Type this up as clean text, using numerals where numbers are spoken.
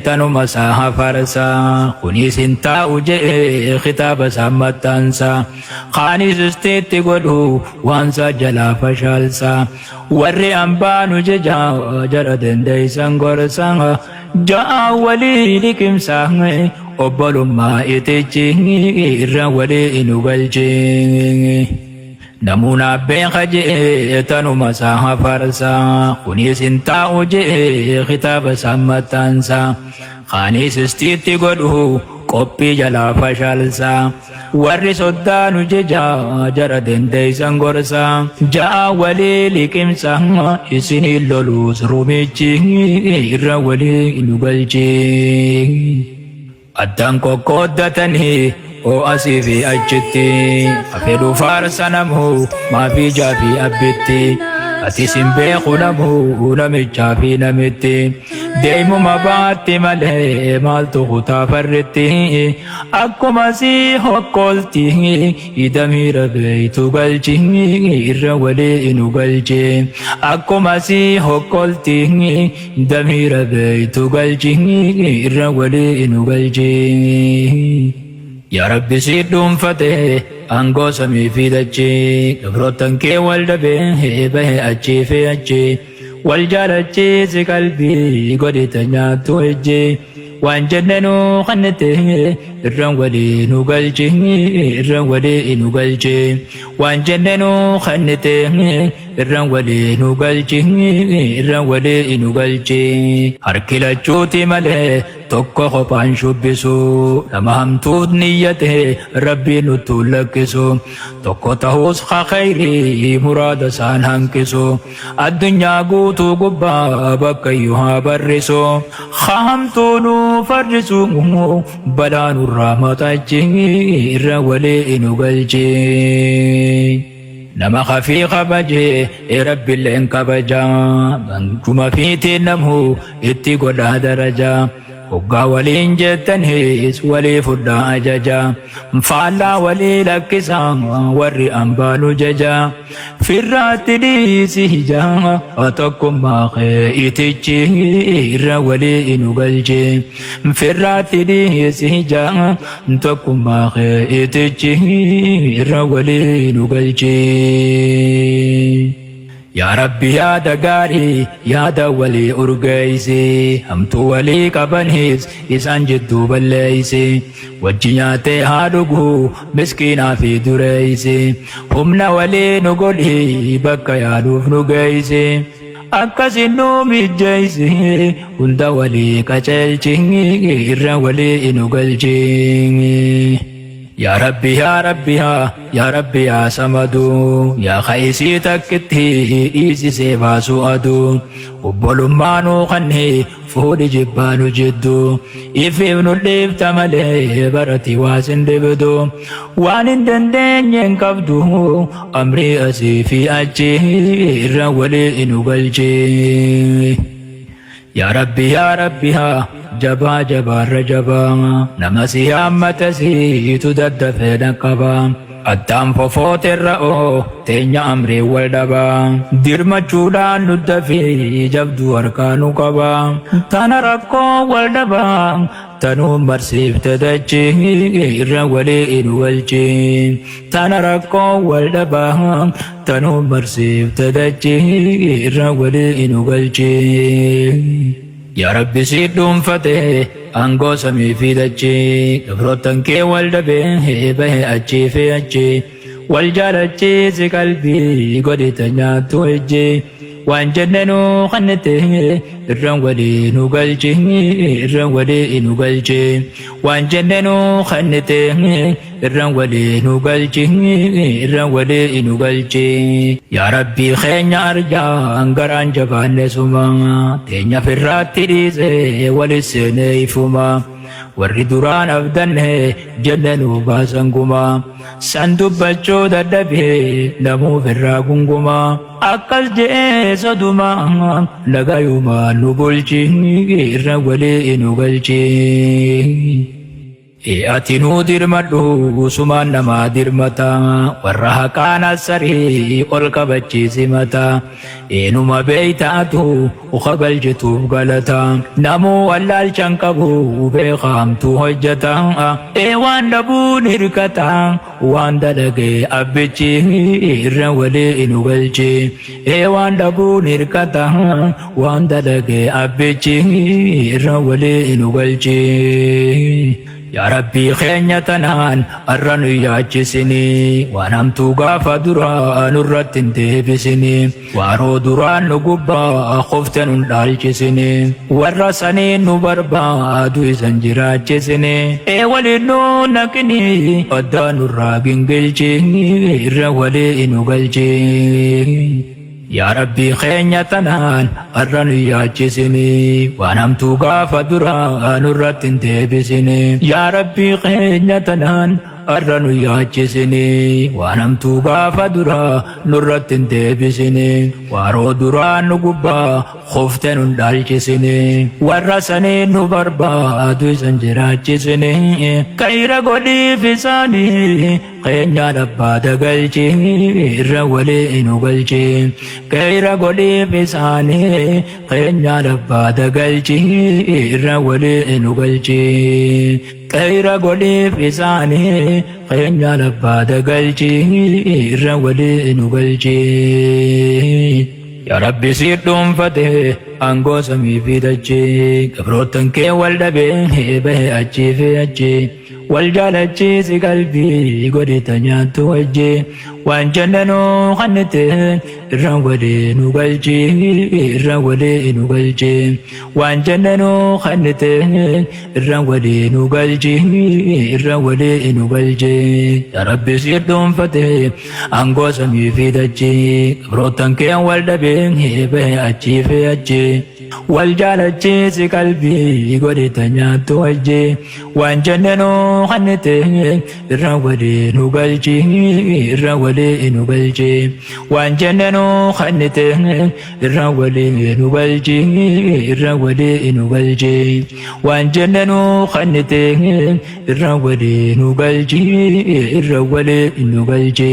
tanuma isaa hafarsa. Kunis hin taa'u je'ee kitaaba isaa maxxansa. Kaanis istiitti godhu waan isaa jalaa fashaalsa. Warri ambaanu jeja jara dandeeysan gorsa. Ja'a walii liqimsa obbolummaa itichi irra walii nu galche. Namuuna beeka je'ee tanuma isaa hafarsa. Kunis hin taa'u je'ee kitaaba isaa maxxansa. Kaanis istiitti godhu qophii jalaa fashaalsa. Warri soddaanu jeja jara dandeeysan gorsa. Ja'a walii liqimsa isiniin loluus rumichi irra walii nu galche. Addaan qoqqooddatanii oo asii fi achitti fedhu faarsa namuu maafii jaafii abbitti. Atis hin beeku namuu namichaa fi namitti. Deemuma baatti malee maaltu kutaa farritti. Akkuma si hokkolti hidhamiira beeytu galchi irra walii nu galche. Akkuma si hokkolti damiira beeytu galchi irra walii nu galche. Yaa Rabbi si dhuunfate aangoo samii fi dachee gabroottan kee wal dhabee bahe achii fi achii wal jaalachiisi qalbii godhite nyaattu ejjee waan jenne nu kannite irraan walii nu galchi irraan walii nu galchi waan jenne nu kannite irraan walii nu galchi irraan walii nu galchi harki lachuuti malee tokko kophaan shubbisu nama hamtuut niyyate rabbiin nuttu lakkisu tokko ta'us khayrii muraada isaan hanqisu addunyaa guutuu gubbaa bakka iyyuu haa barrisu hamtuu nu farrisu balaa nurraa maxachi irra walii nu galchi. Nama khafii kabajee rabbiilleen kabajaa bankuma fiitiin namu itti godhaa darajaa. Hoggaa waliin jettaniis walii fudhaa ajaja. Faallaa walii lakkisaa warri ambaanu jaja. Firraatti dhiisi ijaa tokkummaa kee itichi irra walii nu galche. Firraatti dhiisi ijaa tokkummaa kee itichi irra walii nu galche. Yaa Rabbi yaada gaarii yaada walii urgeessi hamtuu walii qabanis isaan jidduu balleessi wajji nyaatee haa dhugu miskiinaa fi dureessi humna walii nu godhi bakka yaaduuf nu geessi akkasin nu mijjeessi hunda walii qaceelchi irra walii nu galchi. Yaa Rabbi yaa Rabbi yaa yaa Rabbi yaa Samadu yaa Khaisii takkitti dhiisisee baasu aduu obbolummaanuu kanni fuudhi jibbaanu jiddu ifiif nu dhiifta malee barati waasin dhibdu waan hin dandeenye hin qabdu amrii asii fi achi irra walii nu galchi. Yaa Rabbi yaa Rabbi yaa jabaa jabaarra jabaa nama si haammata siitu daddafee dhaqqabaa addaan fofooterra oo teenya amrii wal dhabaa dirmachuudhaan nu dafii jabduu harkaa nu qabaa tana rakkoo wal dhabaa tanuu marsiifte dachii irra walii nu galchi tana rakkoo wal dhabaa tanuu marsiifte dachii irra walii nu galchi. Yaa Rabbi si dhuunfate aangoo samii fi dachii gabroottan kee wal dhabee bahe achii fi achii wal jaalachiisi qalbii godhite nyaattu ejjii waan jenne nu kannite irraan walii nu galchi irraan walii nu galchi waan jenne nu kannite irraan walii nu galchi irraan walii nu galchi. Yaa Rabbi keenya arjaan garaan jabaanne suma teenya firraatti dhiise walis seenee ifuma warri duraan abdanne jenne nu baasan guma san dubbachuu dadhabee namuuf irraa gunguma akkas je'ee soduma nagayuma nu bulchi irra walii nu galchi. Ati nuu dirmadhu sumaan namaa dirmata warra haqaan assarii ol qabachiisi mata eenuma beeytaatu uka galchituuf galata namuu wallaalchan qabu beekamtuu hojjeta ee waan dhabuun hirkata waan dalage abbichi irra walii nu galchi ee waan dhabuun hirkata waan dalage abbichi irra walii nu galchi. Yaa Rabbii keenya tanaan har'a nu yaachisini waan hamtuu gaafa duraa nurratti hin deebisini waaroo duraan nu gubbaa qofte nun dhaalchisini warra saniin nu barbaadu isan jiraachisini ee waliin nu naqini addaa nurraa gingilchi irra walii nu galchi. Yaa Rabbii keenya tanaan har'a nu yaachisini waan hamtuu gaafa duraa nurratti hin deebisini. Yaa Rabbii keenya tanaan har'a nu yaachisini waan hamtuu gaafa duraa nurratti hin deebisini. Waaroo duraa nu gubbaa khofte nun dhaalchisini warra saniin nu barbaadu isan jiraachisini. Kayra godhiif isaanii keenya dhabbaa dagalchi irra walii nu galchi. Kayra godhiif isaanii keenya dhabbaa dagalchi irra walii nu galchi. Kayra godhiif isaanii keenya dhabbaa dagalchi irra walii nu galchi. Yaa Rabbi si dhuunfate aangoo samii fi dachee gabroottan kee wal dhabee bahe achii fi achii wal jaalachiisi qalbii godhita nyaattu wajji waan jennanuu kannite irra walii nu galchi irra walii nu galchi waan jennanuu kannite irra walii nu galchi irra walii nu galchi. Yaa Rabbi si dhuunfate aangoo samii fi dachee gabroottan kee wal dhabee bahe achii fi achii wal jaalachiisi qalbii godhita nyaattu wajji waan jennanuu kannite irra walii nu galchi irra walii nu galchi waan jennanuu kannite irra walii nu galchi irra walii nu galchi waan jennanuu kannite irra walii nu galchi irra walii nu galchi.